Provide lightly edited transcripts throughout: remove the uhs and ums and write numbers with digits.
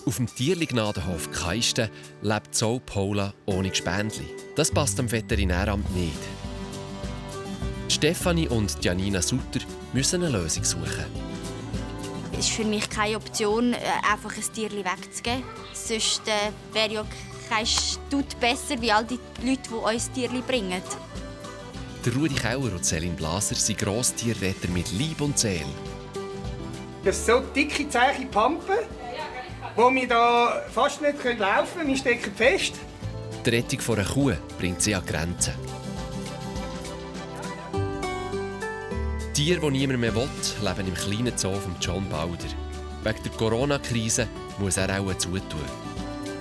Auf dem Tierli-Gnadenhof Keisten lebt Zoe Paula ohne Gespendli. Das passt dem Veterinäramt nicht. Stefanie und Janina Sutter müssen eine Lösung suchen. Es ist für mich keine Option, einfach ein Tierli wegzugeben. Sonst wäre ja kein Stut besser wie all die Leute, die uns Tierli bringen. Der Rudi Kauer und Céline Blaser sind Grosstierretter mit Leib und Seele. Das sind so dicke, zähe Pampen, wo wir da fast nicht laufen können. Wir stecken fest. Die Rettung einer Kuh bringt sie an die Grenzen. Tiere, die niemand mehr will, leben im kleinen Zoo von John Bauder. Wegen der Corona-Krise muss er auch zutun.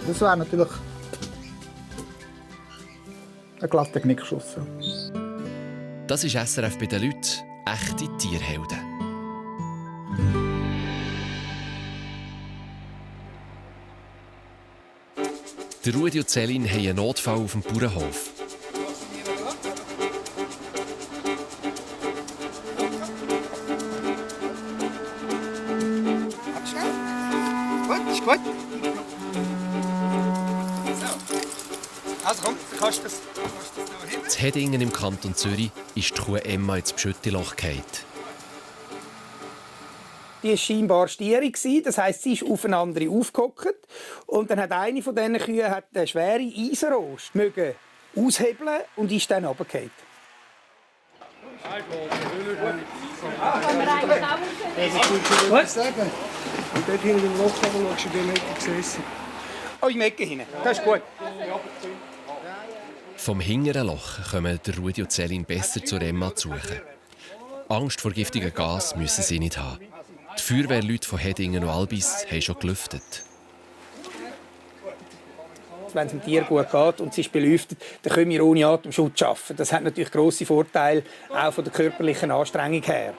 Das wäre natürlich ein glatter Knickschuss. Das ist SRF bei den Leuten. Echte Tierhelden. Der Rudi und Céline haben einen Notfall auf dem Bauernhof. Gut. Also komm, kannst du das hier hin? In Hedingen im Kanton Zürich ist die Kuh Emma ins Pschüttiloch gefallen. Die war scheinbar stierig, das heisst, sie ist auf eine andere aufgehockt. Und dann hat eine von diesen Kühen eine schwere Eisenrost aushebeln und ist dann runtergefallen. Was? Und dort hinten im Loch schaust du in die Ecke gesessen. Oh, in die Ecke hinein. Das ist gut. Vom hinteren Loch kommen der Rudi und Céline besser zur Emma zu suchen. Angst vor giftigem Gas müssen sie nicht haben. Die Feuerwehrleute von Hedingen und Albis haben schon gelüftet. Wenn es dem Tier gut geht und es ist belüftet, dann können wir ohne Atemschutz arbeiten. Das hat natürlich grosse Vorteile, auch von der körperlichen Anstrengung her.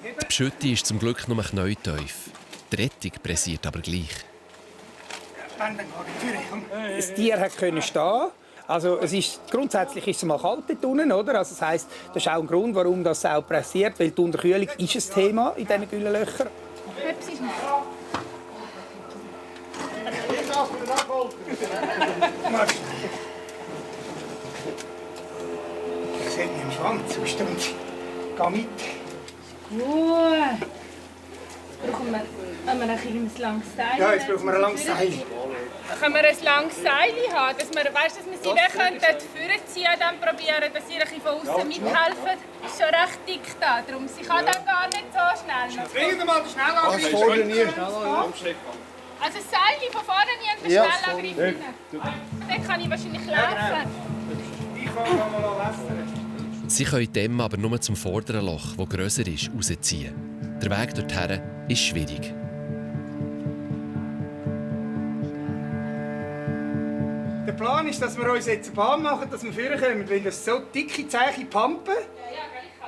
Die Pschütti ist zum Glück nur knietief. Die Rettung pressiert aber gleich. Das Tier konnte stehen. Also grundsätzlich ist es mal kalt dort unten, oder? Also das heisst, das ist auch ein Grund, warum das auch pressiert, weil die Unterkühlung ist ein Thema in diesen Güllenlöchern. Ich sehe mich im Schwanz, geh mit. Brauchen wir ein langes Seil? Ja, jetzt brauchen wir ein langes Seil. Können wir ein langes Seil haben, dass wir sie dann vorziehen können, dann probieren, dass sie von außen mithelfen? Das ist schon recht dick da, darum sie kann dann gar nicht so schnell. Bringen mal den Schnellangriff. Also das Seil von vorne nie den Schnellangriff rein. Dann kann ich wahrscheinlich laufen. Ich kann mal wässern. Sie können die Emma aber nur zum vorderen Loch, das grösser ist, rausziehen. Der Weg dorthin ist schwierig. Der Plan ist, dass wir uns jetzt eine Bahn machen, dass wir vorkommen, weil das so dicke, zähe Pampen,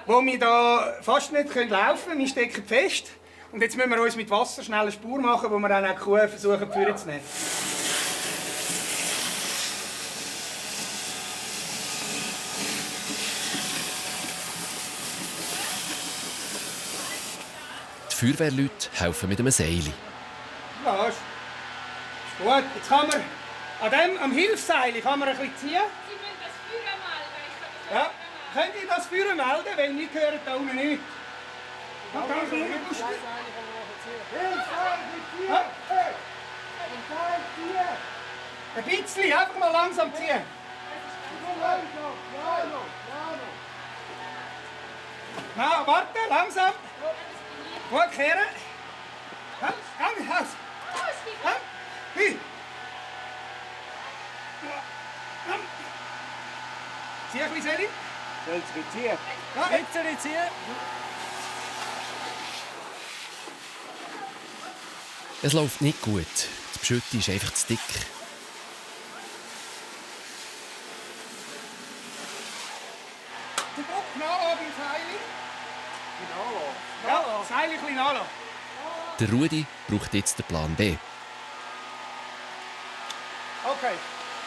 wo wir da fast nicht laufen können. Wir stecken fest. Und jetzt müssen wir uns mit Wasser schnell eine Spur machen, wo wir dann auch die Kuh versuchen vorzunehmen. Die Feuerwehrleute helfen mit einem Seil. Ja, ist gut. Jetzt kann man am Hilfsseil kann man ein bisschen ziehen. Sie müssen das Feuer melden. Ja. Könnt ihr das Feuer melden? Weil wir hören da unten nicht. Ein bisschen, einfach mal langsam ziehen. Na, warte, langsam. Gut kehren. Gang, Haus. Wie? Zieh ein bisschen, Seli. Willst du ziehen? Ja, Willst du nicht ziehen? Es läuft nicht gut. Die Pschütti ist einfach zu dick. Den Druck nachlassen beim Seil. Ja, das Seil ein bisschen nachlassen. Der Rudi braucht jetzt den Plan B. Okay.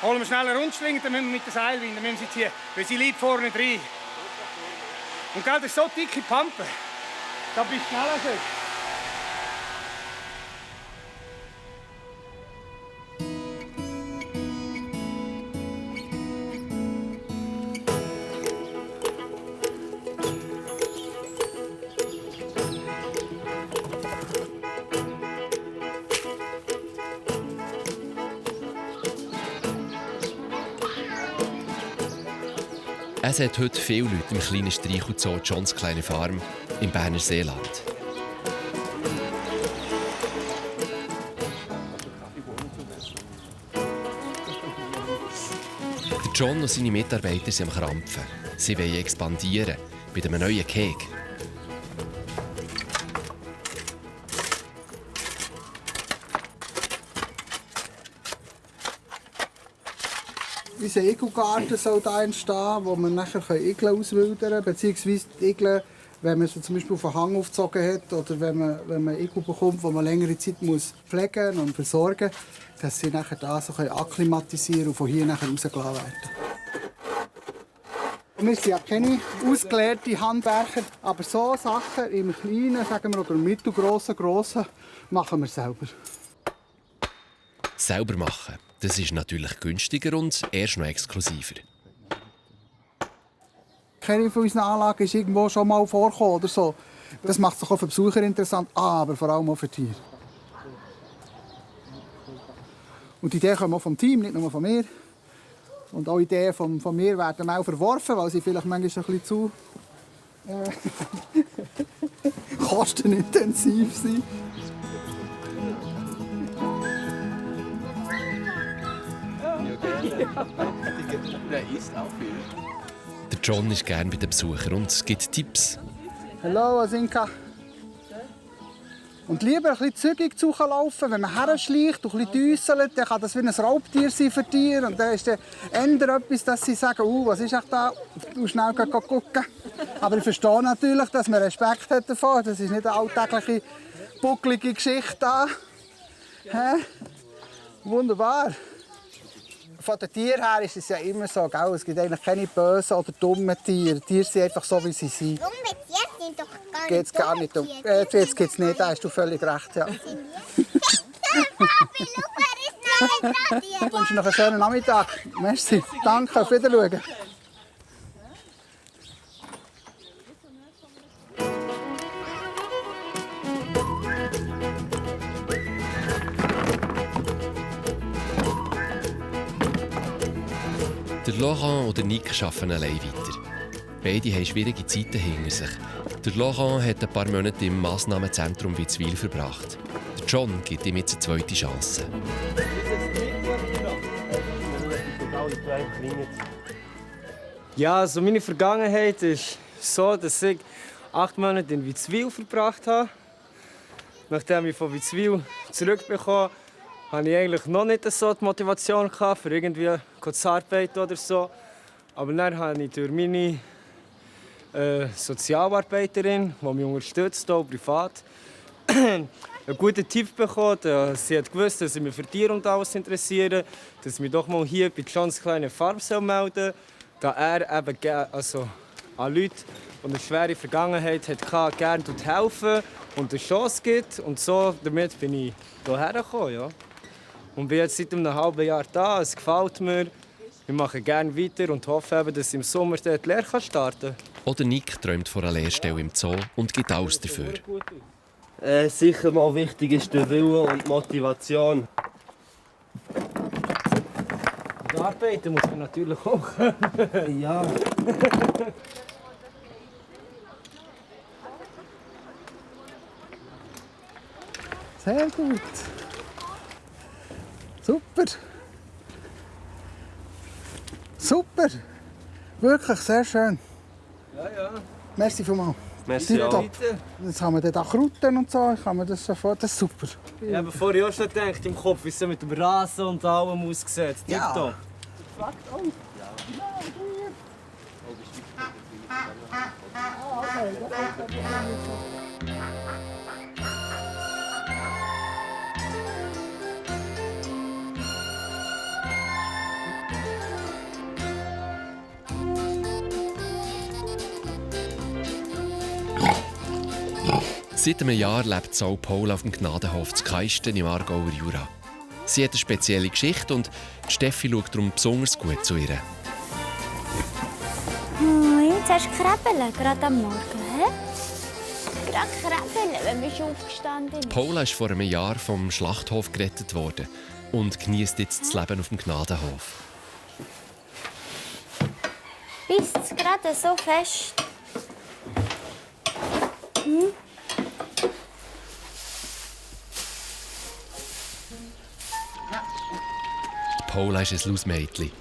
Holen wir schnell eine Rundschlinge, dann müssen wir mit der Seilwinde dann müssen wir sie ziehen. Weil sie liegt vorne drin. Und gell, das ist so dicke Pampe. Da bist du schneller. Es hat heute viele Leute im kleinen Streichelzoo Johns kleine Farm im Berner Seeland. Der John und seine Mitarbeiter sind am Krampfen. Sie wollen expandieren mit einem neuen Keg. Unser Igelgarten soll hier entstehen, wo wir nachher Igel auswildern können. Beziehungsweise die Igel, wenn man sie zum Beispiel auf den Hang aufgezogen hat oder wenn man Igel bekommt, die man längere Zeit muss pflegen und versorgen muss, dass sie nachher da so akklimatisieren und von hier nachher rausgelassen werden. Wir sind ja keine ausgelehrten Handwerker, aber so Sachen im Kleinen, sagen wir, oder im mittelgrossen, machen wir selber. Selber machen, das ist natürlich günstiger und erst noch exklusiver. Keine von unseren Anlagen ist irgendwo schon mal vorgekommen oder so. Das macht es auch für Besucher interessant, aber vor allem auch für Tiere. Und die Ideen kommen auch vom Team, nicht nur von mir. Und auch Ideen von mir werden auch verworfen, weil sie vielleicht manchmal ein bisschen zu kostenintensiv sind. Der John ist gerne bei den Besuchern und gibt Tipps. Hallo, Asinka. Und lieber ein bisschen zügig zu laufen. Wenn man herschleicht und ein bisschen düsselt, dann kann das wie ein Raubtier sein für Tiere. Und dann ist dann eher etwas, dass sie sagen, was ist echt da? Und schnell gucken. Aber ich verstehe natürlich, dass man Respekt hat davon. Das ist nicht eine alltägliche, buckelige Geschichte da. Wunderbar. Von den Tieren her ist es ja immer so, gell? Es gibt eigentlich keine bösen oder dummen Tiere. Die Tiere sind einfach so, wie sie sind. Dumme Tiere sind doch gar Geht's gar nicht um. Jetzt geht's nicht, da hast du völlig recht. Ja. Papi, schau, wer ist neu Ich wünsche noch einen schönen Nachmittag. Merci. Danke, auf Wiedersehen. Der Laurent und der Nick arbeiten allein weiter. Beide haben schwierige Zeiten hinter sich. Der Laurent hat ein paar Monate im Massnahmenzentrum Witzwil verbracht. Der John gibt ihm jetzt eine zweite Chance. Ja, also meine Vergangenheit ist so, dass ich 8 Monate in Witzwil verbracht habe. Nachdem ich von Witzwil zurückbekomme, hatte ich eigentlich noch nicht so die Motivation für irgendwie zu arbeiten oder so. Aber dann habe ich durch meine Sozialarbeiterin, die mich unterstützt, auch privat, einen guten Tipp bekommen. Sie hat gewusst, dass ich mich für Tiere und alles interessiere, dass ich mich doch mal hier bei Johns kleine Farm melden soll, da er eben an Leute, die eine schwere Vergangenheit hatten, gerne helfen und eine Chance gibt. Und so damit bin ich hierher gekommen. Ja. Und bin jetzt seit einem halben Jahr da. Es gefällt mir. Wir machen gerne weiter und hoffe, eben, dass ich im Sommer die Lehre starten kann. Oder Nick träumt von einer Lehrstelle im Zoo und gibt alles dafür. Sicher mal wichtig ist der Wille und die Motivation. Und arbeiten muss man natürlich auch. Ja. Sehr gut. Super. Super. Wirklich sehr schön. Ja. Merci vielmals. Merci auch. Jetzt haben wir dann auch Kruten und so. Kann man das sofort. Das ist super. Ja, bevor ich auch schon gedacht im Kopf, wie es so mit dem Rasen und allem aussieht. Ja. Tipptopp. Seit einem Jahr lebt Sau Paul auf dem Gnadenhof zu Keisten im Aargauer Jura. Sie hat eine spezielle Geschichte und Steffi schaut darum besonders gut zu ihr. Jetzt hast du krabbeln, gerade am Morgen. Gerade krabbeln, wenn wir schon aufgestanden sind. Paula ist vor einem Jahr vom Schlachthof gerettet worden und genießt jetzt das Leben auf dem Gnadenhof. Bist es gerade so fest? Paula ist ein Lausmädchen.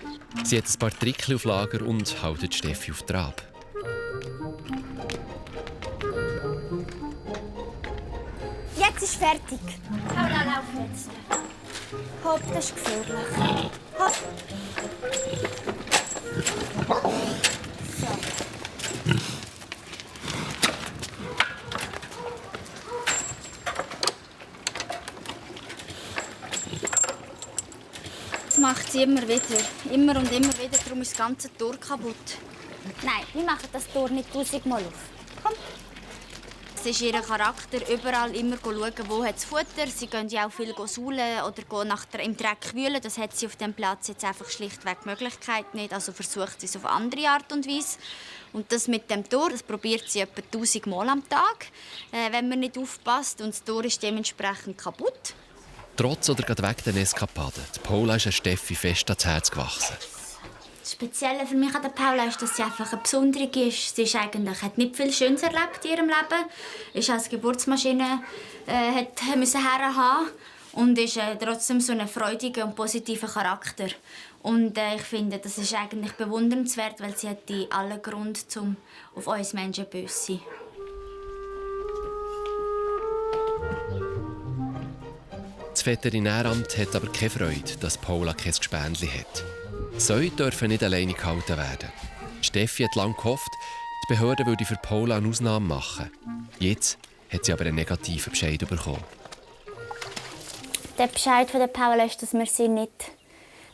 Sie hat ein paar Tricks auf Lager und hält Steffi auf Trab. Jetzt ist fertig. Paula, lauf jetzt. Hopp, das ist gefährlich. Hopp. Das macht sie immer wieder. Immer und immer wieder. Darum ist das ganze Tor kaputt. Nein, wir machen das Tor nicht 1000-mal auf. Komm. Es ist ihr Charakter, überall immer schauen, wo hat es Futter. Sie gehen ja auch viel saulen oder gehen im Dreck wühlen. Das hat sie auf dem Platz jetzt einfach schlichtweg die Möglichkeit nicht. Also versucht sie es auf andere Art und Weise. Und das mit dem Tor, das probiert sie etwa 1000 Mal am Tag, wenn man nicht aufpasst. Und das Tor ist dementsprechend kaputt. Trotz oder gerade wegen den Eskapaden, die Paula ist Steffi fest ans Herz gewachsen. Das Spezielle für mich an der Paula ist, dass sie einfach eine Besonderung ist. Sie hat nicht viel Schönes erlebt in ihrem Leben. Ist als Geburtsmaschine musste herhaben und ist trotzdem so ein freudiger und positiver Charakter. Und ich finde, das ist eigentlich bewundernswert, weil sie hat allen Grund, um auf uns Menschen böse zu sein. Das Veterinäramt hat aber keine Freude, dass Paula kein Gespendli hat. Säue dürfen nicht alleine gehalten werden. Steffi hat lange gehofft, die Behörde würde für Paula eine Ausnahme machen. Jetzt hat sie aber einen negativen Bescheid bekommen. Der Bescheid von der Paula ist, dass wir sie nicht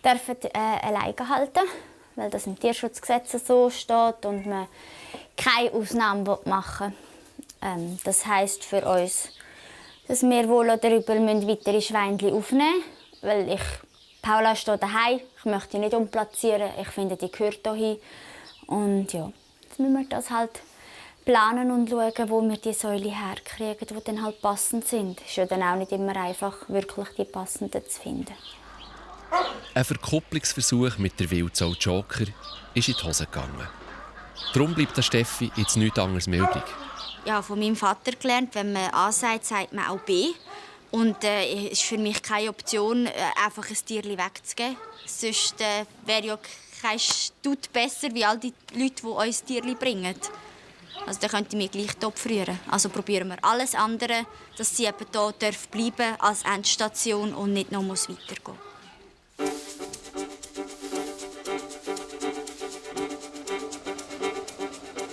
alleine halten dürfen, weil das im Tierschutzgesetz so steht und man keine Ausnahme machen will. Das heisst für uns, dass wir wohl oder übel weitere Schweinchen aufnehmen müssen, weil Paula steht daheim, ich möchte sie nicht umplatzieren, ich finde, die gehört hierhin. Und ja, jetzt müssen wir das halt planen und schauen, wo wir die Säule herkriegen, die dann halt passend sind. Es ist ja dann auch nicht immer einfach, wirklich die passenden zu finden. Ein Verkupplungsversuch mit der Wildsau Joker ist in die Hose gegangen. Darum bleibt der Steffi jetzt nichts anderes mehr übrig. Ich habe von meinem Vater gelernt, wenn man A sagt, sagt man auch B. Und es ist für mich keine Option, einfach ein Tier wegzugeben. Sonst wäre ja kein Stut besser wie all die Leute, die uns Tiere bringen. Also dann könnte ich mich gleich top frieren. Also probieren wir alles andere, dass sie eben hier bleiben darf als Endstation und nicht noch weitergehen muss.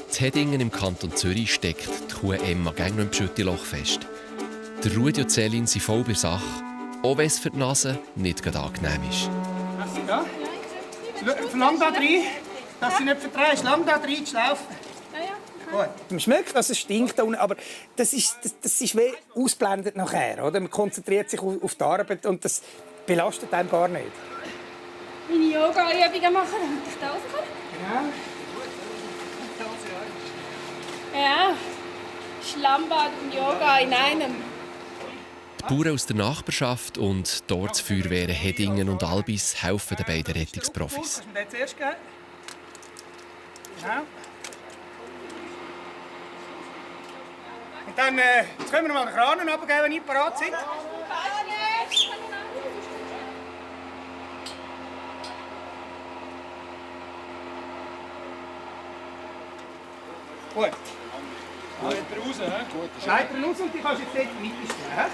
In Heddingen im Kanton Zürich steckt die Kuh Emma gäng noch im Schüttiloch fest. Der Rudi und Celine sind voll bei Sache, auch wenn es für die Nase nicht gerade angenehm ist. Ja? Verlang da rein, dass sie nicht verdrehst. Lang da rein zu laufen. Gut. Man schmeckt, dass es stinkt, aber das ist wie ausblendet nachher. Oder? Man konzentriert sich auf die Arbeit und das belastet einem gar nicht. Meine Yoga-Übungen machen, damit ich da rauskomme. Ja. Ja, Schlammbad und Yoga in einem. Die Bauern aus der Nachbarschaft und dort die Feuerwehren Heddingen und Albis helfen den beiden Rettungsprofis. Das wir zuerst geben. Genau. Und dann jetzt können wir mal den Kran runtergeben, wenn ihr bereit sind. Gut. Schneider raus und die kannst du jetzt dort weiterstellen.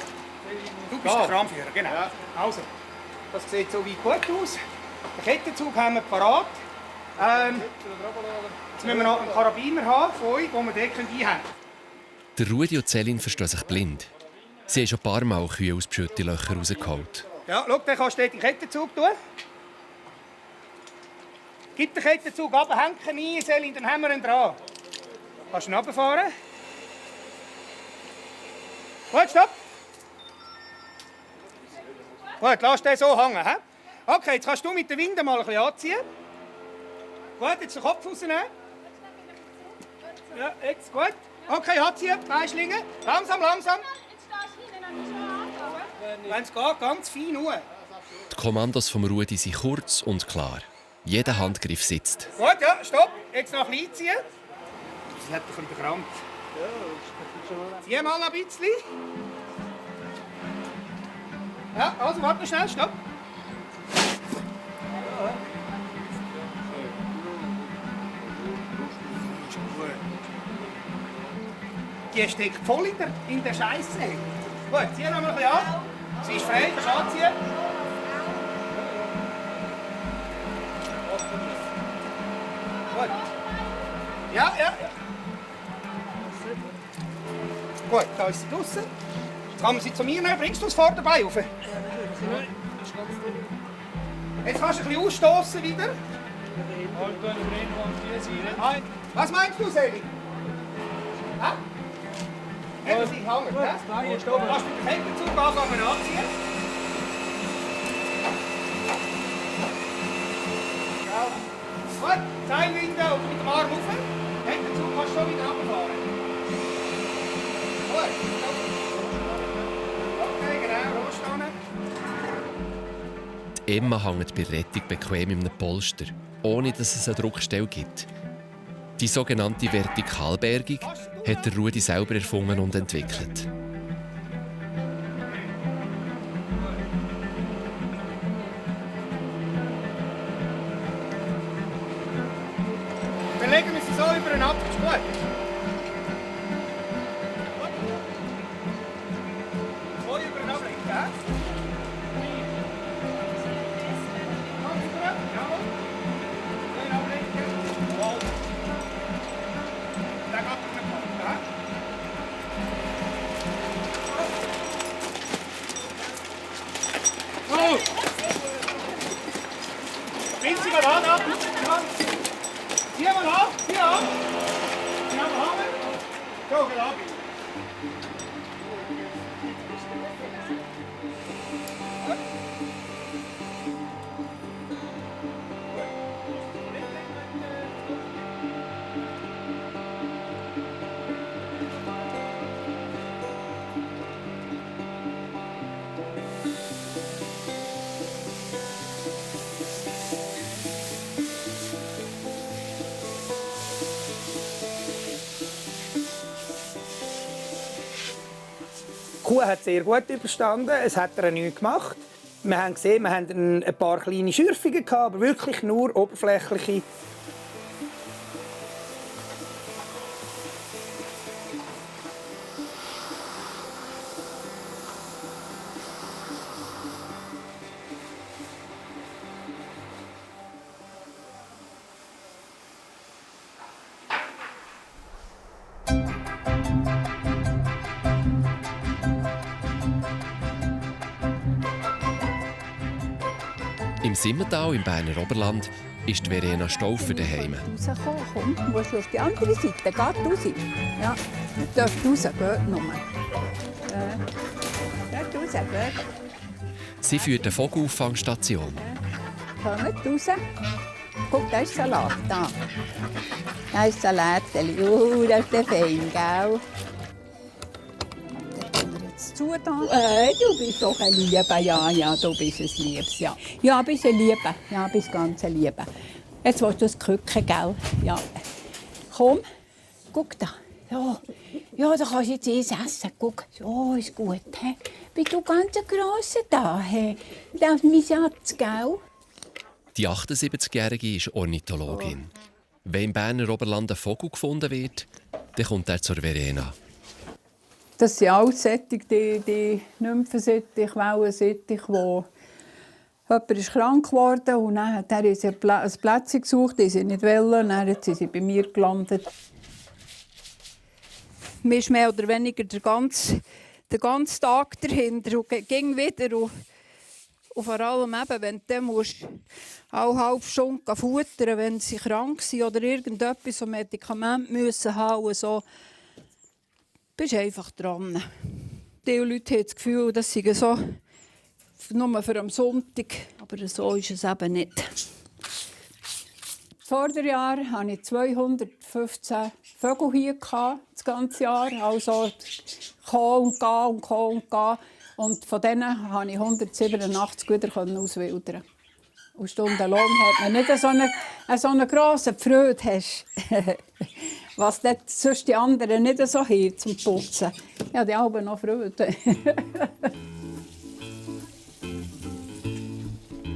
Du bist der Kranführer, genau. Ja. Also, das sieht so weit gut aus. Den Kettenzug haben wir parat. Jetzt müssen wir noch einen Karabiner haben von euch, den wir dort einhängen können. Der Rudi und Celine verstehen sich blind. Sie haben schon ein paar Mal Kühe aus Schüttilöchern rausgeholt. Ja, schau, dann kannst du dort den Kettenzug tun. Gib den Kettenzug ab, hängen ihn ein, Celine, dann haben wir ihn dran. Kannst du ihn runterfahren? Gut, stopp. Gut, lass den so hängen. He? Okay, jetzt kannst du mit der Winde mal ein bisschen anziehen. Gut, jetzt den Kopf rausnehmen. Ja, jetzt gut. Okay, anziehen, Beinschlingen. Langsam, langsam. Wenn es geht, ganz fein nur. Die Kommandos von Rudi sind kurz und klar. Jeder Handgriff sitzt. Gut, ja, stopp. Jetzt noch ein bisschen einziehen. Sie hat ein bisschen gekrampft. Zieh mal noch ein bisschen. Ja, also warte schnell, stopp. Die steckt voll in der Scheisse. Gut, zieh noch mal ein bisschen an. Sie ist frei, kannst du anziehen. Gut. Ja. Gut, da ist sie draußen. Jetzt kann man sie zu mir nehmen. Bringst du das Vorderbein rauf? Jetzt kannst du ein bisschen ausstoßen wieder. Was meinst du, Seli? Ha? Hätten sie hängen, ja? Kannst du den Kettenzug anziehen? Ja. Gut, Seilwinde und mit dem Arm rauf. Kettenzug kannst du schon wieder runterfahren. Gut, okay, genau, anstehen. Emma hängt bei der Rettung bequem in einem Polster, ohne dass es eine Druckstelle gibt. Die sogenannte Vertikalbergung hat der Rudi selber erfunden und entwickelt. Dann legen wir sie so übereinander. Ist gut. So übereinander legen, gell? Bring sie mal an, ja. Zieh mal an, zieh an. Zieh mal an. So, genau. Die Kuh hat sehr gut überstanden, es hat ihr nichts gemacht. Wir haben gesehen, wir hatten ein paar kleine Schürfungen, aber wirklich nur oberflächliche. Im Simmental im Berner Oberland ist Verena Stauffer daheim. Rauskommen, komm, du musst auf die andere Seite, geht raus. Ja, du darfst raus, geht nur. Geht raus, geht. Sie führt eine Vogelauffangstation. Kommt raus. Guck, da ist Salat, da. Da ist Salat, das ist der fein, gell? Zu da. Du bist doch ein Lieber, ja, du bist ein Liebes, ja. Ja, bist ein Lieber, ja, bist ganz ein Lieber. Jetzt willst du das Küken, gell? Ja. Komm, guck da. Ja, da kannst du jetzt essen. Guck, so ist gut. He? Bist du ganz ein grosser da? He? Das ist mein Schatz, gell? Die 78-Jährige ist Ornithologin. Wenn im Berner Oberland ein Vogel gefunden wird, dann kommt er zur Verena. Das sind alles solche, die Nymphensittich, Wellensittich, wo jemand ist krank geworden und dann hat er ein Plätzchen gesucht, die sie nicht wollen, dann sind sie bei mir gelandet. Mir ist mehr oder weniger der ganze Tag dahinter und ging wieder. Und vor allem eben, wenn du musst alle halbe Stunde futtern, wenn sie krank sind oder irgendetwas, so Medikamente müssen haben und so. Du bist einfach dran. Die Leute haben das Gefühl, das sei so nur für am Sonntag, aber so ist es eben nicht. Vor dem Jahr hatte ich 215 Vögel hier, das ganze Jahr. Also kommen und gehen und kommen und gehen. Und von denen konnte ich 187 wieder auswildern. Und stundenlang hat man nicht so eine grosse Freude hast. Was dort sonst die anderen nicht so haben zum Putzen. Ja, die haben noch Freude.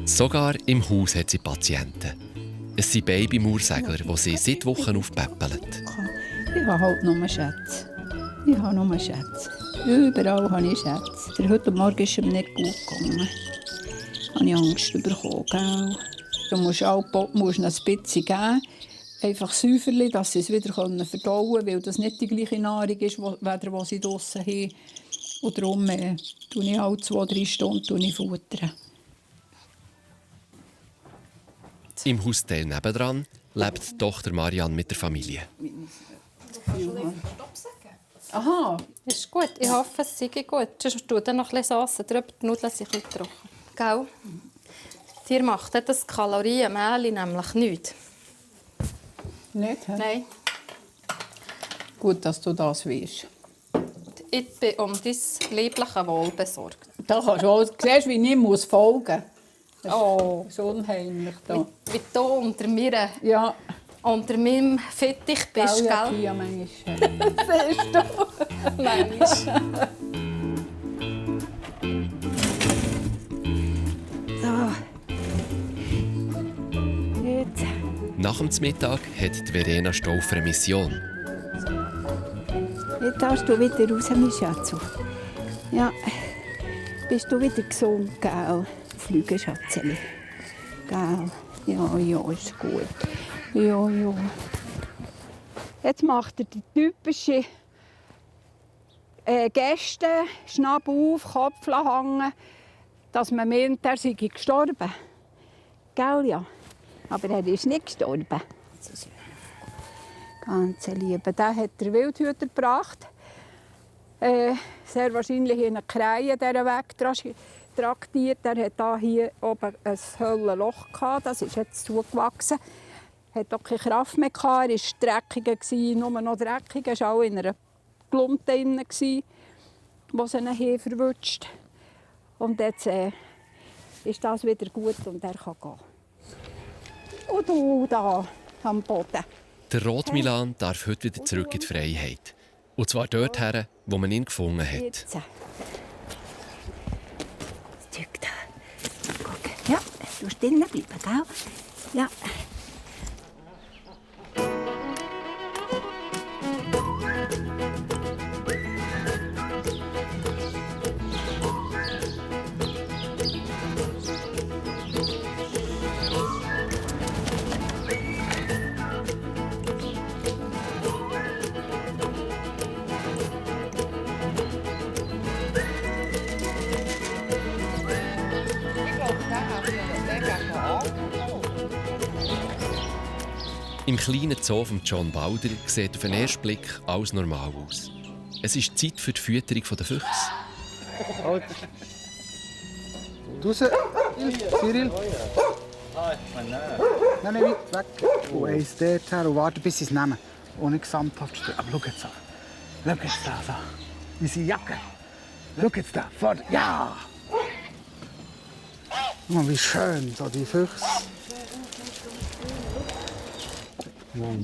Sogar im Haus hat sie Patienten. Es sind Baby-Mauersegler, die sie seit Wochen aufpäppeln. Ich habe halt nur Schätze. Überall habe ich Schätze. Heute Morgen ist es mir nicht gut gegangen. Da habe ich Angst bekommen. Gell? Du musst ein bisschen geben. Einfach Säuferli, dass sie es wieder verdauen können, weil das nicht die gleiche Nahrung ist, die sie draussen haben. Und darum tue ich alle 2-3 Stunden futtern. Im Hausteil nebendran lebt die Tochter Marianne mit der Familie. Aha, ist gut. Ich hoffe, es sei gut. Sonst tut noch ein bisschen Sauce drüber, die Nudeln sind ein bisschen trocken. Gell? Dir macht das Kalorienmehl nämlich nichts. Nicht? He? Nein. Gut, dass du das weißt. Ich bin um dein liebliche Wohl besorgt. Da kannst du auch sehen, wie ich folgen muss. Oh. Das ist unheimlich. Da. Wie du unter mir, Ja. unter meinem Fittich bist, Ja, gell? ja, manchmal. Siehst du? Manchmal. Jetzt. Nach dem Mittag hat Verena Stauffer eine Mission. Jetzt darfst du wieder raus, mein Schatz. Ja. Bist du wieder gesund, gell? Fliegen, Schatzeli. Gell? Ja, ist gut. Ja. Jetzt macht er die typische Gäste, Schnapp auf, Kopf hängen, dass man meint, er sei gestorben. Gell, ja? Aber er ist nicht gestorben. Ganz liebe. Den hat der Wildhüter gebracht. Sehr wahrscheinlich in eine Kreie dieser Weg traktiert. Er hatte hier oben ein Höllenloch. Das ist jetzt zugewachsen. Er hatte auch keine Kraft mehr. Er war dreckig, nur noch dreckig. Er war auch in einer Glunte drin, wo sie ihn verwutscht. Und jetzt ist das wieder gut und er kann gehen. Und du da am Boden. Der Rotmilan darf heute wieder zurück in die Freiheit. Und zwar dorthin, wo man ihn gefunden hat. Jetzt. Das Zeug da. Guck. Ja, du musst drinnen bleiben, gell? Ja. Im kleinen Zoo von John Bauder sieht auf den ersten Blick alles normal aus. Es ist Zeit für die Fütterung der Füchse. Raus, Cyril. Nein, weit weg. Und eins dort her und warten, bis sie es nehmen. Ohne gesamthaft stehen. Aber schau jetzt an. Schau jetzt da. So. Unsere Jacke. Schau jetzt da. Vor. Ja! Guck mal, wie schön, so die Füchse.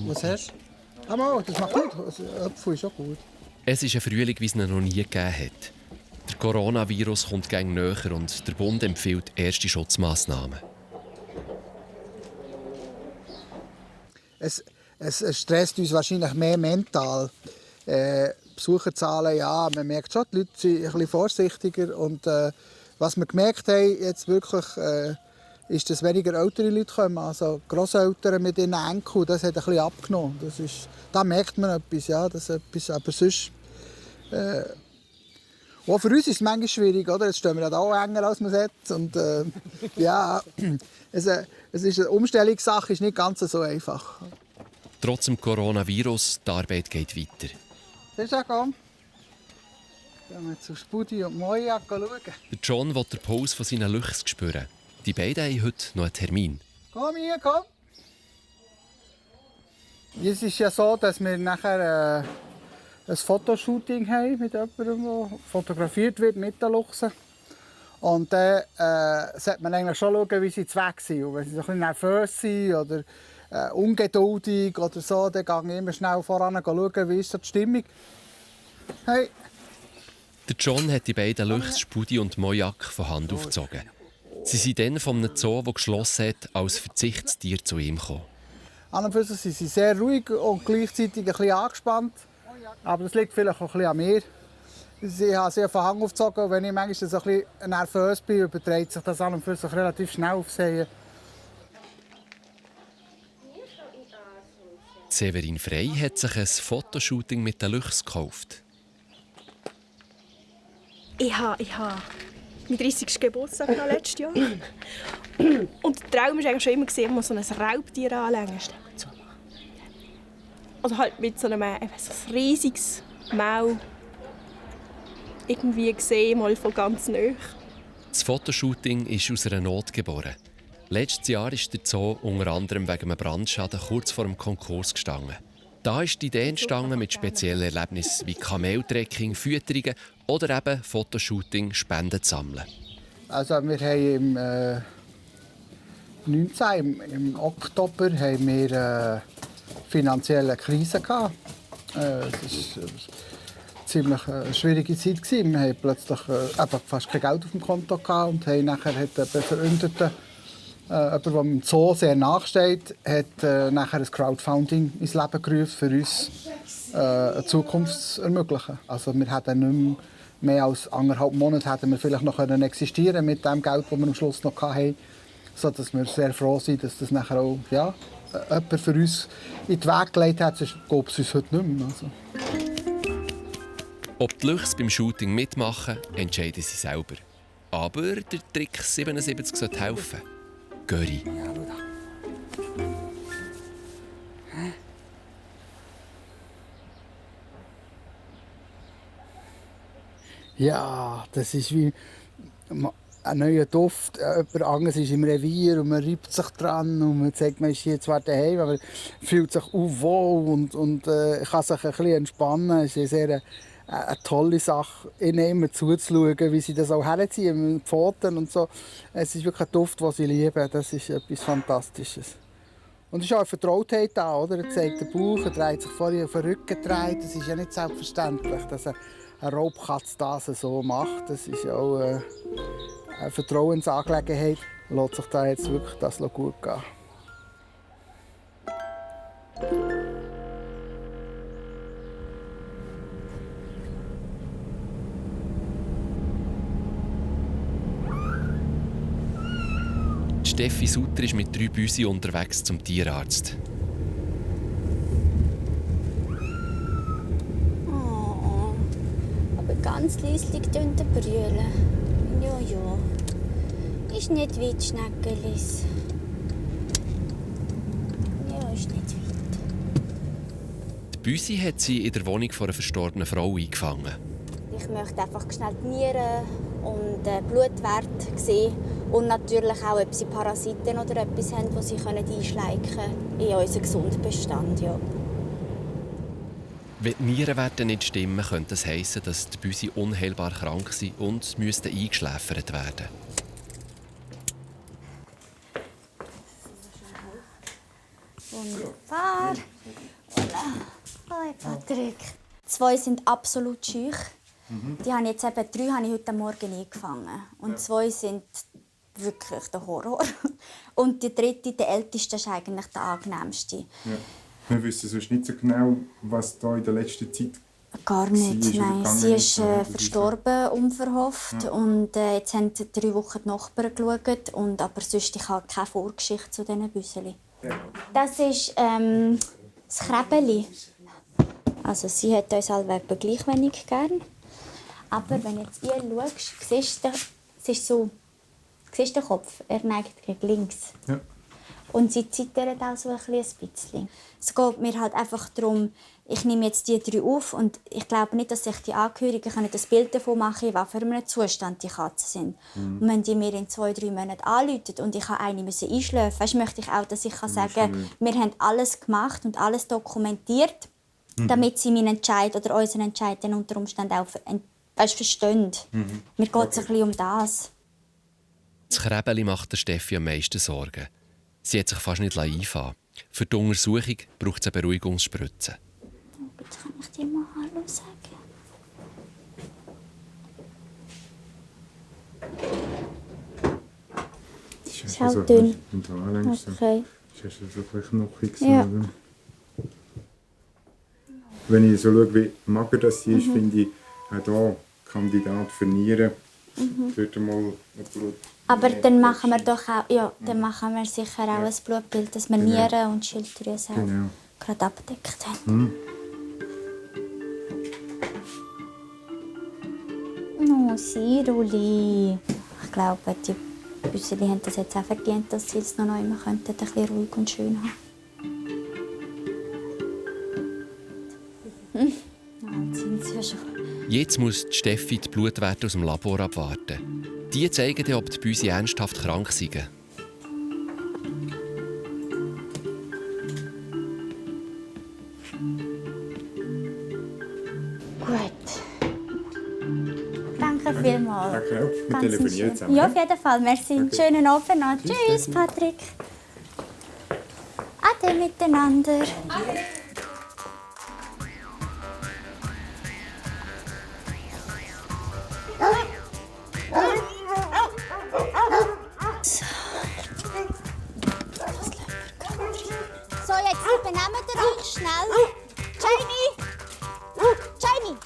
Was hast du? Ah, das macht nichts. Apfel ist auch gut. Es ist ein Frühling, wie es ihn noch nie gegeben hat. Der Coronavirus kommt gegen näher und der Bund empfiehlt erste Schutzmaßnahmen. Es stresst uns wahrscheinlich mehr mental. Besucherzahlen, ja, man merkt schon, die Leute sind ein bisschen vorsichtiger. Und was wir gemerkt haben, jetzt wirklich, ist, dass weniger ältere Leute kommen. Also Grosseltern mit ihren Enkeln, das hat ein bisschen abgenommen. Da merkt man etwas, ja, das etwas. Aber sonst... auch für uns ist es manchmal schwierig, oder? Jetzt stehen wir ja auch enger, als man sollte. Und ja, es ist eine Umstellungssache, ist nicht ganz so einfach. Trotz dem Coronavirus, die Arbeit geht weiter. Siehst du, komm. Gehen wir zu Spudi und Moja schauen. Der John will den Puls von seinen Luchsen spüren. Die beiden haben heute noch einen Termin. Komm hier, komm. Es ist ja so, dass wir nachher ein Fotoshooting haben mit jemandem, der fotografiert wird mit den Luchsen. Und dann sollte man eigentlich schon schauen, wie sie weg sind. Und wenn sie so ein bisschen nervös sind oder ungeduldig oder so, dann gehe ich immer schnell voran schauen, wie ist so die Stimmung. Hey. Der John hat die beiden Luchse Spudi und Mojak von Hand aufgezogen. Sie sind dann von einem Zoo, der geschlossen hat, als Verzichtstier zu ihm gekommen. An und für sich sind sie sehr ruhig und gleichzeitig ein bisschen angespannt. Aber das liegt vielleicht auch ein bisschen an mir. Ich habe sie von Hand aufgezogen und wenn ich manchmal so ein bisschen nervös bin, überträgt sich das an und für sich relativ schnell aufs Sehen. Severin Frey hat sich ein Fotoshooting mit den Luchsen gekauft. Ich habe meinen 30. Geburtstag letztes Jahr. Und der Traum war eigentlich schon immer, ich muss so ein Raubtier anlegen. Also halt mit so einem riesiges Maul irgendwie gesehen, mal von ganz nahe. Das Fotoshooting ist aus einer Not geboren. Letztes Jahr ist der Zoo unter anderem wegen einem Brandschaden kurz vor dem Konkurs gestanden. Da ist die Idee entstanden mit speziellen Erlebnissen wie Kameltrekking, Fütterungen oder eben Fotoshooting, Spenden zu sammeln. Also wir haben im Oktober haben wir eine finanzielle Krise gehabt. Es war eine ziemlich schwierige Zeit. Wir hatten plötzlich fast kein Geld auf dem Konto gehabt und haben nachher hat ein Verbündeter, jemand, der im Zoo sehr nachsteht, hat nachher ein Crowdfunding ins Leben gerufen, für uns eine Zukunft zu ermöglichen. Also wir hätten nicht mehr als 1,5 Monate hätten wir vielleicht noch existieren mit dem Geld, das wir am Schluss noch hatten, sodass wir sehr froh sind, dass das nachher auch jemand für uns in den Weg gelegt hat, sonst gäbe es uns heute nicht mehr. Also. Ob die Luchse beim Shooting mitmachen, entscheiden sie selber. Aber der Trick 77 sollte helfen. Göri. Ja, das ist wie ein neuer Duft. Jemand anderes ist im Revier und man reibt sich dran und man sagt, man ist hier zwar daheim, aber fühlt sich wohl und kann sich ein bisschen entspannen. Es ist eine tolle Sache, ihnen immer zuzuschauen, wie sie das auch herziehen, mit den Pfoten und so. Es ist wirklich ein Duft, den sie lieben. Das ist etwas Fantastisches. Und es ist auch eine Vertrautheit da, oder? Er zeigt den Bauch, er dreht sich vorher auf den Rücken gedreht. Das ist ja nicht selbstverständlich, dass eine Raubkatze das so macht. Das ist auch eine Vertrauensangelegenheit. Lässt sich da jetzt wirklich das gut gehen. Steffi Sutter ist mit 3 Büsi unterwegs zum Tierarzt. Oh, aber ganz leislich brüllen. Ja. Ist nicht weit, Schneckelis. Ja, ist nicht weit. Die Büsi hat sie in der Wohnung von einer verstorbenen Frau eingefangen. Ich möchte einfach schnell die Nieren und Blutwert sehen. Und natürlich auch, ob sie Parasiten oder etwas haben, die sie einschleichen können in unseren gesunden Bestand. Ja. Wenn die Nierenwerte nicht stimmen, könnte das heissen, dass die Büsi unheilbar krank sind und müssten eingeschläfert werden. Wunderbar. Hallo, Patrick. 2 sind absolut schüch. Die habe jetzt eben 3 habe ich heute Morgen eingefangen. Und 2 sind wirklich der Horror. Und die 3, der älteste, ist eigentlich der angenehmste. Ja. Wir wissen sonst nicht so genau, was da in der letzten Zeit gar nicht, nein. Sie ist verstorben, unverhofft. Ja. Und jetzt haben 3 Wochen die Nachbarn geschaut. Aber sonst, ich habe keine Vorgeschichte zu diesen Büseli. Ja. Das ist das Krebeli. Also sie hat uns allweg gleich wenig gern. Aber wenn jetzt ihr schaust, siehst du den Kopf, er neigt gegen links. Ja. Und sie zittert auch so ein bisschen. Es geht mir halt einfach darum, ich nehme jetzt die 3 auf und ich glaube nicht, dass sich die Angehörigen ein Bild davon machen können, in was für einem Zustand die Katzen sind. Und wenn die mir in 2-3 Monaten anrufen und ich eine einschläfen musste, möchte ich auch, dass ich sagen kann, wir haben alles gemacht und alles dokumentiert, damit sie meinen Entscheid oder unseren Entscheid unter Umständen auch verstehen. Mir geht es ein bisschen um das. Das Krebeli macht der Steffi am meisten Sorgen. Sie hat sich fast nicht einfallen. Für die Untersuchung braucht es eine Beruhigungsspritze. Jetzt kann ich dir mal Hallo sagen. Das ist halt dünn. Okay. Das ist so ein bisschen knochig. Ja. Wenn ich so schaue, wie mager das sie ist, finde ich auch hier Kandidat für Nieren. Dort mal ein Blut. Aber dann machen wir doch auch, ja, dann machen wir sicher auch ein Blutbild, dass wir Nieren und Schilddrüse auch gerade abgedeckt haben. Oh, Siruli. Ich glaube, die Büsseli haben das jetzt auch verdient, dass sie es noch einmal ein bisschen ruhig und schön haben. Alt sind sie ja schon. Jetzt muss die Steffi die Blutwerte aus dem Labor abwarten. Die zeigen dann, ob die Büsi ernsthaft krank sind. Gut. Danke vielmals. Danke auch. Wir telefonieren zusammen. Ja, auf jeden Fall. Merci. Okay. Schönen Abend noch. Tschüss, Patrick. Ade miteinander. Ade. So, jetzt benehmt ihr euch schnell. Jamie!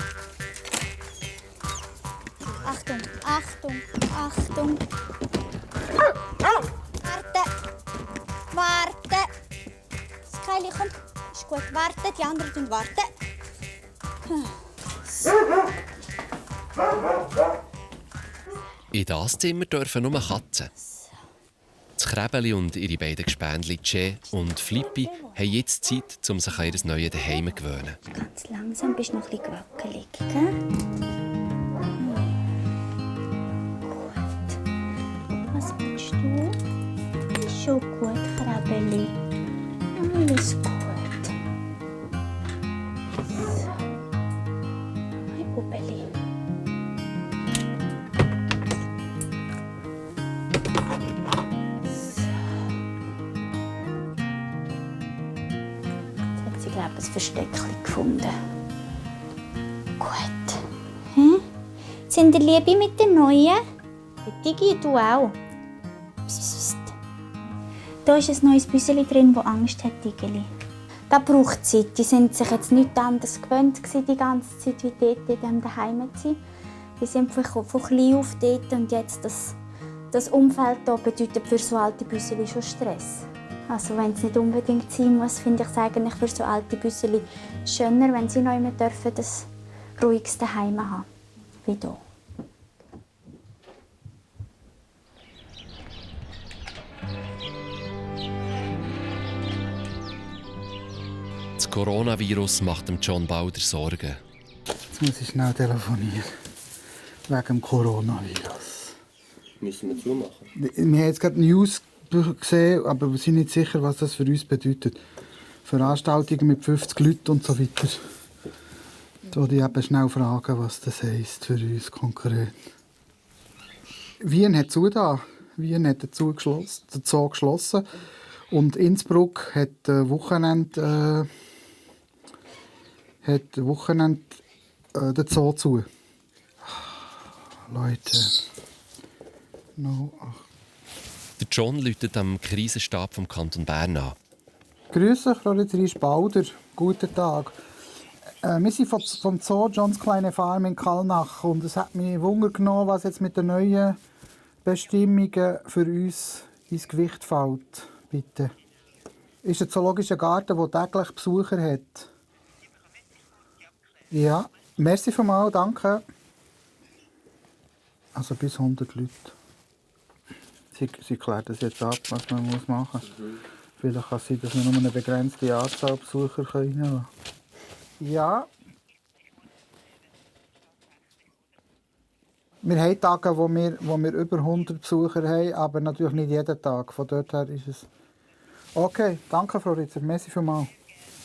Achtung, Achtung, Achtung. Warte. Das Keili kommt. Ist gut. Warte, die anderen warten. So. In dieses Zimmer dürfen nur Katzen. Das Krebeli und ihre beiden Gespendli Che und Flippi haben jetzt Zeit, um sich an ihr neues Zuhause zu gewöhnen. Ganz langsam bist du noch ein bisschen wackelig, gell? Gut. Was bist du? Ist schon gut, Krebeli. Alles gut. So. Hi, Bubeli. Ich glaube, ein Versteckchen gefunden. Gut. Hm? Sind ihr Liebe mit den Neuen? Digi, du auch. Psst, psst. Da ist ein neues Büseli drin, das Angst hat, Digeli. Das braucht Zeit. Die sind sich jetzt nicht anders gewöhnt die ganze Zeit, wie dort in dem Daheim zu sein. Die sind von klein auf dort und jetzt das Umfeld hier bedeutet für so alte Büseli schon Stress. Also wenn es nicht unbedingt sein muss, finde ich es eigentlich für so alte Büseli schöner, wenn sie noch immer dürfen, das ruhigste Heim haben, wie hier. Das Coronavirus macht dem John Bauder Sorgen. Jetzt muss ich schnell telefonieren. Wegen dem Coronavirus. Müssen wir zumachen? Wir haben jetzt gerade News gesehen, aber wir sind nicht sicher, was das für uns bedeutet. Veranstaltungen mit 50 Leuten und so weiter. Da die eben schnell fragen, was das heisst für uns konkret. Wien hat zugetan. Wien hat den Zoo geschlossen. Und Innsbruck hat Wochenende den Zoo zu. Leute. No. Der John läutet am Krisenstab vom Kanton Bern an. Grüße, Florian Bauder. Guten Tag. Wir sind vom Zoo Johns kleine Farm in Kallnach und es hat mich Wunder genommen, was jetzt mit den neuen Bestimmungen für uns ins Gewicht fällt. Bitte. Ist ein zoologischer Garten, der täglich Besucher hat? Ja, merci vielmals, danke. Also bis 100 Leute. Sie klärt das jetzt ab, was man machen muss. Vielleicht kann es sein, dass wir nur eine begrenzte Anzahl Besucher reinlassen können. Ja. Wir haben Tage, wo wir über 100 Besucher haben, aber natürlich nicht jeden Tag. Von dort her ist es... Okay, danke, Frau Ritzer. Merci vielmals.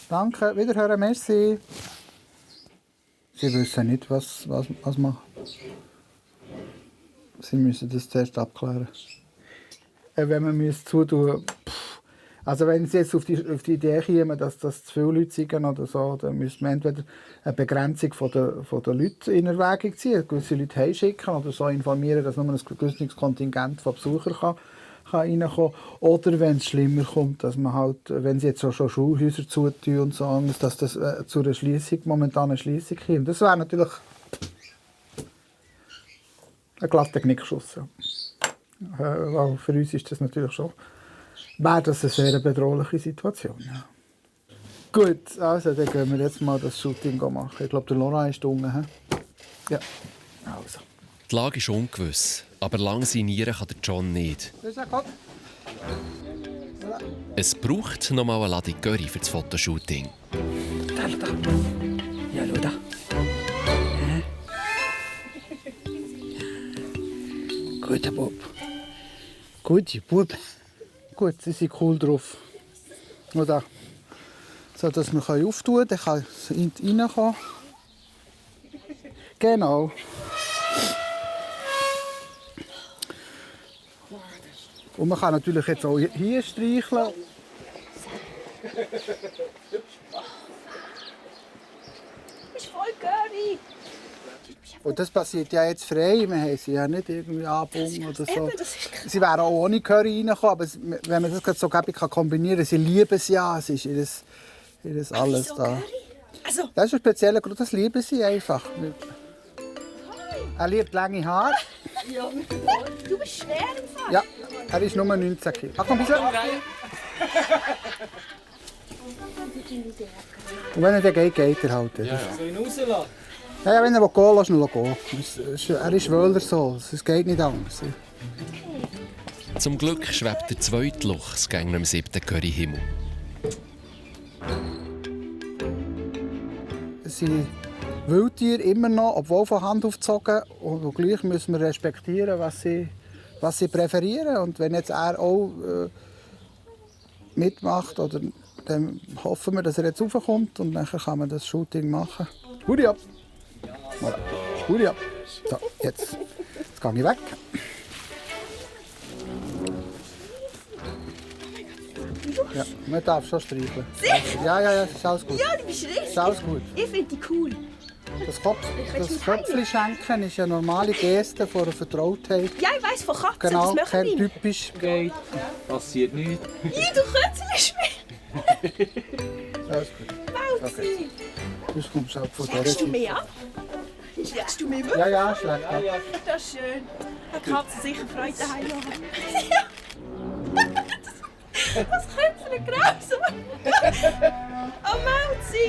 Danke, wiederhören, merci. Sie wissen nicht, was machen. Sie müssen das zuerst abklären. wenn man zutun also wenn sie jetzt auf die Idee kämen, dass das zu viele Leute sind oder so, dann müsste man entweder eine Begrenzung von der Leute in Erwägung ziehen, gewisse Leute heimschicken oder so informieren, dass nur ein gewisses Kontingent von Besuchern kann reinkommen. Oder wenn es schlimmer kommt, dass man halt, wenn sie jetzt schon Schulhäuser zutun und so, dass das zu einer momentanen Schliessung kommt. Das wäre natürlich ein glatter Knickschuss. Ja. Für uns ist das natürlich schon, wäre das eine sehr bedrohliche Situation. Ja. Gut, also dann gehen wir jetzt mal das Shooting machen. Ich glaube, der Laurent ist unten. Ja, also. Die Lage ist ungewiss, aber lang signieren kann der John nicht. Es braucht noch mal eine Ladung Curry für das Fotoshooting. Da. Ja, schau da. Guter Bub. Gute Bub. Gut, sie sind cool drauf. Nur da. So, dass man auftun kann, dann kann es reinkommen. Genau. Und man kann natürlich jetzt auch hier streicheln. Ist voll Curry. Und das passiert ja jetzt frei. Wir haben sie ja nicht irgendwie angebunden oder so. Sie wären auch ohne Curry reingekommen, aber wenn man das so kombinieren kann, sie lieben es ja. Es ist ihr alles da. Also. Das ist ein spezieller Grund, das lieben sie einfach. Er liebt lange Haare. Ja, du bist schwer im Fall. Ja, er ist nur 19 Kilo. Ach komm, ein bisschen. Und wenn er dann geht, geht er halt. Soll ich ihn rauslassen? Ja, wenn er gehen will, lass ihn gehen. Er ist Wöhler so, es geht nicht anders. Zum Glück schwebt der zweite Luchs gegen den 7. Curryhimmel. Es sind Wildtiere immer noch, obwohl von Hand aufgezogen. Und gleich müssen wir respektieren, was sie präferieren. Und wenn jetzt er auch mitmacht, dann hoffen wir, dass er jetzt raufkommt und dann kann man das Shooting machen. Hudi ab! Voilà. Hudi ab! So, jetzt gehe ich weg. Ja, man darf schon streicheln. Sicher? Ja, ist alles gut. Ja, du bist richtig. Ist alles gut. Ich finde die cool. Das Köpfchen schenken ist eine normale Geste von einer Vertrautheit. Ja, ich weiss von Katzen, genau, das machen wir. Typisch. Geht. Passiert nichts. Ja, du könntest mich. Alles gut. Okay. Das kommst auch von Schlägst du der mich ab? Schlägst du mich ab? Ja, schlägt ab. Das ist schön. Da kann sie sicher Freude daheim haben. Das Köpfchen grausam. Oh, Melzi!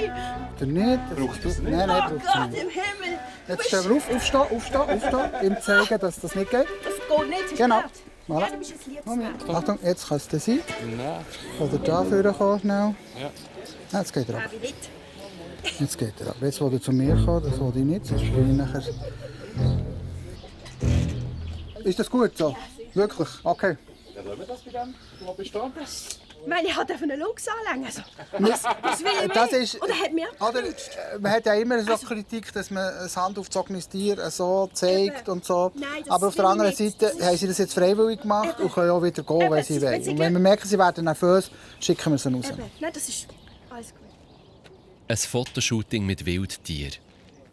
Oder nicht? Brauchst du es nicht? Nein, Oh brauchst Gott du nicht. im Himmel! Jetzt stehen wir aufstehen. Ihm zeigen, dass das nicht geht. Das geht nicht, Genau. Ja, Voilà. du bist ein liebes Moment. Mädchen. Achtung, jetzt kann es dann sein. Nein. Oder da vorne kommen schnell. Ja. Ja, jetzt geht er ab. Habe ich nicht. Jetzt geht er ab. Jetzt will er zu mir kommen, das will ich nicht. Sonst bin ich nachher... Ist das gut so? Wirklich? Okay. Ja, lassen wir das bei dem. Wo bist du? Ich meine, ich wollte einen Lux anlegen. Also, was will ich Das mehr? ist, Oder hat mir man hat ja immer so Kritik, dass man ein handaufgezogenes Tier so zeigt und so. Nein, das aber auf der will anderen ich nicht. Seite haben sie das jetzt freiwillig gemacht und können auch wieder gehen, Eben, wenn sie wenn wollen. sie Und wenn wir merken, sie werden nervös, schicken wir sie raus. Eben. Nein, das ist alles gut. Ein Fotoshooting mit Wildtieren.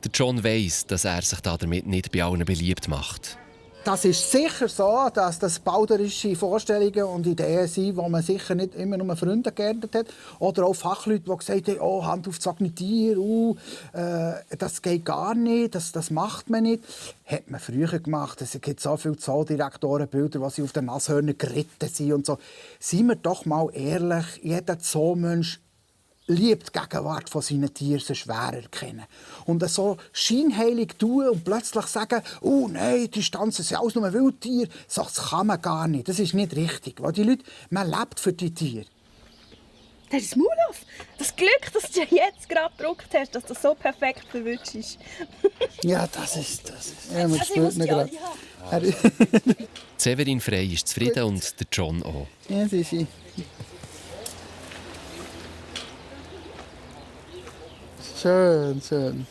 Der John weiss, dass er sich damit nicht bei allen beliebt macht. Das ist sicher so, dass das bauderische Vorstellungen und Ideen sind, die man sicher nicht immer nur Freunde geerntet hat. Oder auch Fachleute, die gesagt haben, oh, handaufgezogene Tiere, das geht gar nicht, das macht man nicht. Hat man früher gemacht. Es gibt so viele Zoodirektorenbilder, die sie auf den Nashörnern geritten sind und so. Seien wir doch mal ehrlich, jeder Zoomensch liebt die Gegenwart von seinen Tieren so schwer erkennen. Und so scheinheilig tun und plötzlich sagen, oh nein, die Stanzen sind alles nur Wildtiere, das kann man gar nicht. Das ist nicht richtig. Weil die Leute, man lebt für die Tiere. Das ist Mulauf. Das Glück, dass du jetzt gerade gedruckt hast, dass das so perfekt verwünscht ist. Ja, das ist. Ja, man spürt ihn gerade. Severin Frey ist zufrieden und der John auch. Ja, das ist sie. Schön. In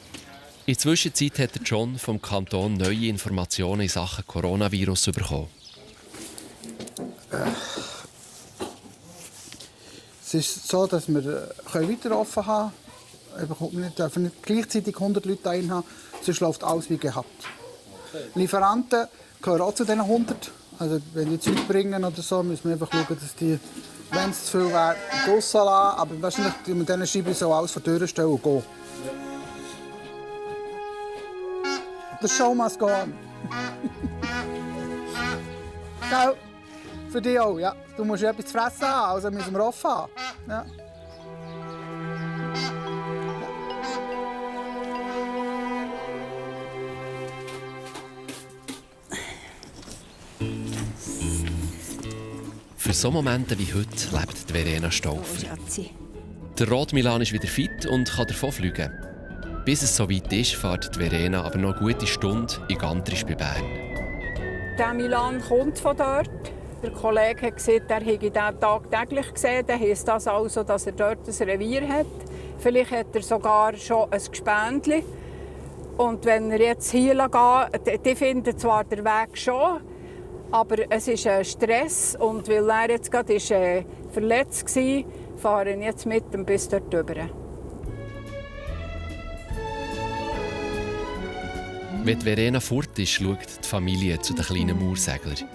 der Zwischenzeit hat der John vom Kanton neue Informationen in Sachen Coronavirus bekommen. Es ist so, dass wir weiter offen haben können. Wir dürfen nicht gleichzeitig 100 Leute dahin haben, sonst läuft alles wie gehabt. Lieferanten gehören auch zu diesen 100. Also wenn die Zeug bringen oder so, müssen wir einfach schauen, dass die, wenn es zu viel wäre, draussen lassen. Aber wahrscheinlich mit diesen Scheiben so alles vor die Tür stellen und gehen. The show must go on. Genau. Für dich auch, ja. Du musst etwas zu fressen haben, also müssen wir offen haben. Ja. Für so Momente wie heute lebt die Verena Stauffer. Der Rot-Milan ist wieder fit und kann davonfliegen. Bis es soweit ist, fährt die Verena aber noch eine gute Stunde in Gantrisch bei Bern. Der Milan kommt von dort. Der Kollege hat gesagt, er hätte ihn tagtäglich gesehen. Dann heisst das also, dass er dort ein Revier hat. Vielleicht hat er sogar schon ein Gespendli. Und wenn er jetzt hier geht, die finden zwar den Weg schon, aber es ist ein Stress. Und weil er jetzt gerade verletzt war, fahren jetzt mit ihm bis dort rüber. Wenn Verena fort ist, schaut die Familie zu den kleinen Mauerseglern.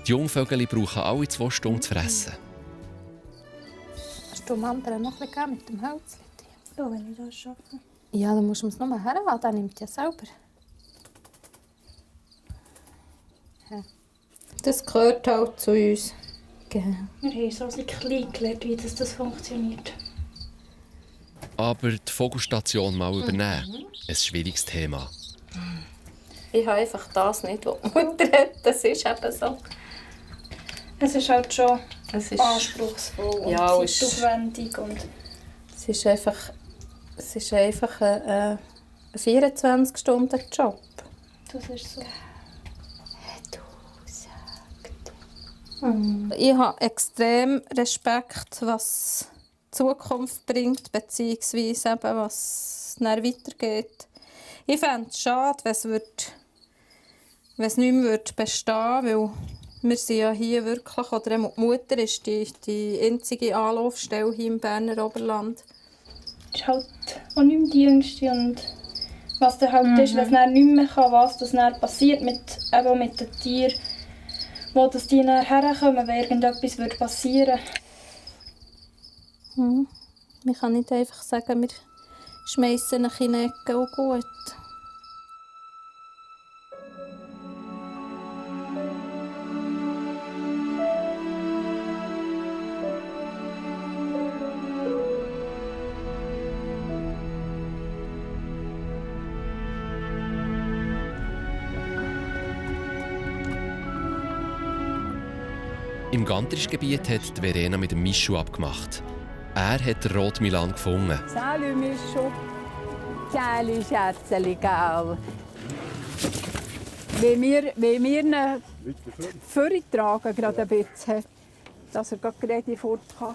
Die Jungvögel brauchen alle 2 Stunden zu fressen. Hast du dem anderen noch ein bisschen mit dem Holz? Ja, wenn ich das schaffe. Ja, dann musst du es nur herlassen, dann nimmt ja selber. Ja. Das gehört halt zu uns. Genau. Wir haben so ein klein gelernt, wie das funktioniert. Aber die Vogelstation mal übernehmen, ein schwieriges Thema. Ich habe einfach das nicht, was die Mutter hat. Das ist eben so. Es ist halt schon ist anspruchsvoll und ja, zeitaufwendig. Es ist einfach ein 24-Stunden-Job. Das ist so. Ich habe extrem Respekt, was die Zukunft bringt, beziehungsweise eben, was dann weitergeht. Ich fände es schade, wenn es nicht mehr bestehen würde, weil wir sind ja hier wirklich, oder die Mutter ist die einzige Anlaufstelle hier im Berner Oberland. Es ist halt auch nicht mehr die Jüngste und was dann halt ist, wenn es dann nicht mehr kann, was das dann passiert mit den Tieren, wo das die dann herkommen, wenn irgendetwas passieren würde. Man kann nicht einfach sagen, wir schmeissen ihn in die Ecke und gut. Im Gantrisch-Gebiet hat die Verena mit dem Mischu abgemacht. Er hat den Rot-Milan gefunden. Salut Mischu. Salut Schätzeli, gell. Wenn wir ihn vortragen, gerade ein bisschen, dass er gerade fort kann.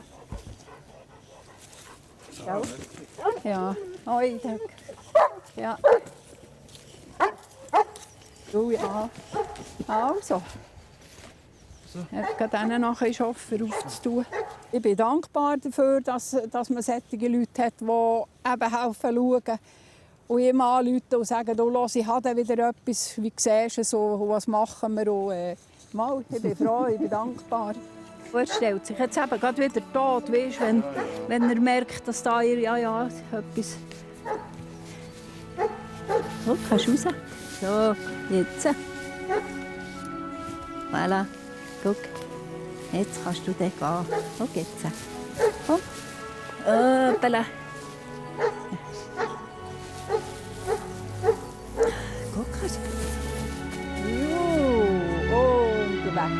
Ja. Oi, danke. Ja. Du, ja. Also. Ich habe dann nachher offen aufzutun. Ich bin dankbar dafür, dass man solche Leute hat, die eben helfen schauen. Und immer anrufen und sagen, du, los, ich habe wieder etwas, wie siehst du so, und was machen wir? Und, ich bin froh, ich bin dankbar. Er stellt sich jetzt eben gerade wieder tot, weißt, wenn er merkt, dass da etwas... So, kannst du raus? So, jetzt. Voilà. Guck, jetzt kannst du den gehen. Guck jetzt. Komm. Bella. Guck, kannst du. Und weg.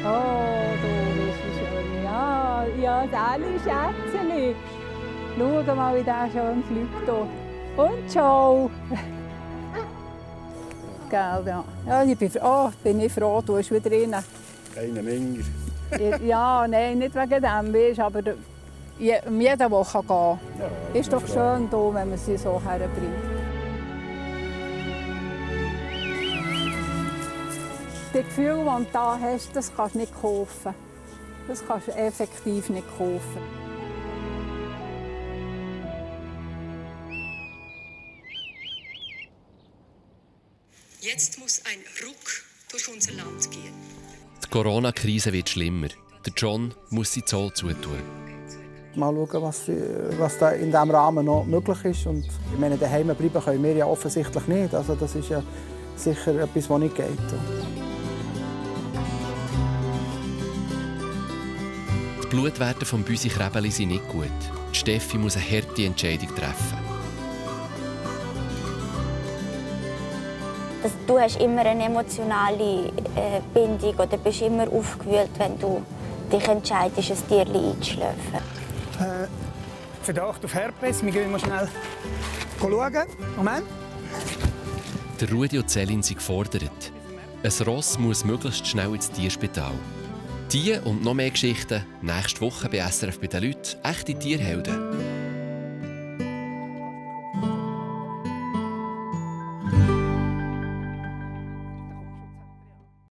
Oh, du bist so schön. Ja, Sally, Schätzeli. Schau mal, wie der schön fliegt hier. Und ciao. Gell, ja. Ja, bin ich froh, du bist wieder rein. Keine Menge. Ja, nein, nicht wegen dem, weißt, aber jeder, der gehen kann. Ja, ist doch schön, hier, wenn man sie so herbringt. die Gefühle, die du da hast, das kannst du nicht kaufen. Das kannst du effektiv nicht kaufen. Jetzt muss ein Ruck durch unser Land gehen. Die Corona-Krise wird schlimmer. Der John muss seinen Zoll zutun. Mal schauen, was da in diesem Rahmen noch möglich ist. Und ich meine, daheim bleiben können wir ja offensichtlich nicht. Also das ist ja sicher etwas, was nicht geht. Die Blutwerte von Büsi Krebeli sind nicht gut. Die Steffi muss eine harte Entscheidung treffen. Du hast immer eine emotionale Bindung oder bist immer aufgewühlt, wenn du dich entscheidest, ein Tierchen einzuschläfen. Verdacht auf Herpes. Wir gehen mal schnell schauen. Moment. Der Rudi und Céline sind gefordert. Ein Ross muss möglichst schnell ins Tierspital. Die und noch mehr Geschichten nächste Woche bei SRF bei den Leuten. Echte Tierhelden.